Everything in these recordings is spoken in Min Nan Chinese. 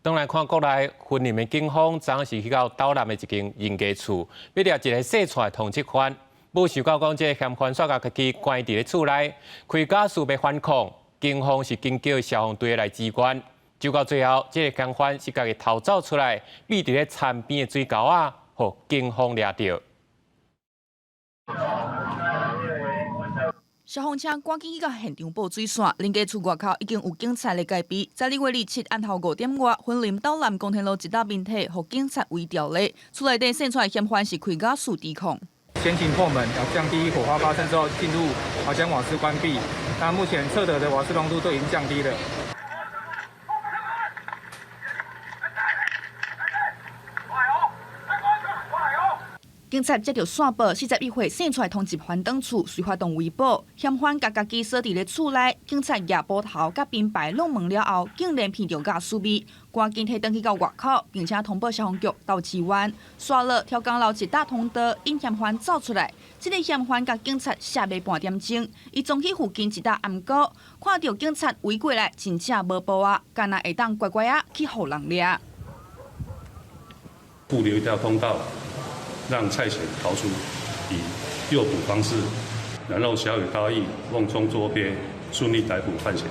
轉來看國內雲林的警方，昨昏時去到斗南的一間人家厝，欲掠一个細串的通緝犯，無想到講這个嫌犯煞共家己關佇咧厝內，開瓦斯欲反抗，警方是緊叫消防隊來支援，就到最後，這个嫌犯是家己逃走出來，覕佇咧田邊的水溝仔，予警方掠著。消防車趕緊去到現場報水線，人家厝外口已經有警察咧戒備。在2月27暗頭5點外，雲林斗南公田路一搭民宅，予警察圍牢咧。厝內底生出來嫌犯是開瓦斯抵抗。先行破門，降低火花發生之後進入，將瓦斯關閉。那目前測得的瓦斯濃度都已經降低了。警察接著線報，41歲生出來通緝犯轉厝，隨發動圍捕，嫌犯共家己鎖佇咧厝內，警察舉斧頭佮砭牌挵門了後，竟然鼻著瓦斯味，趕緊提轉去到外口，並且通報消防局到支援。煞落調工樓一搭通道，引嫌犯走出來，這个嫌犯共警察射欲半點鐘，伊藏去附近一搭暗溝，看著警察圍過來，真正無步仔，敢若會當乖乖仔去予人掠。預留一條通道，讓蔡顯逃出，以誘捕方式，然後曉以大義，甕中捉鱉，順利逮捕范閒。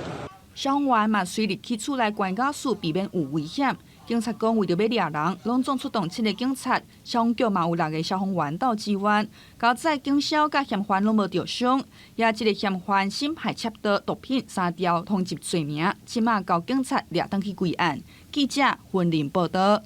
消防員嘛隨入去厝內關瓦斯，避免有危險。警察講，為著欲掠人，攏總出動七个警察，消防局嘛有六个消防員到支援。交載警消佮嫌犯攏無著傷，也這个嫌犯身攜竊盜、毒品三條通緝罪名，這馬交警察掠轉去歸案。記者雲林報導。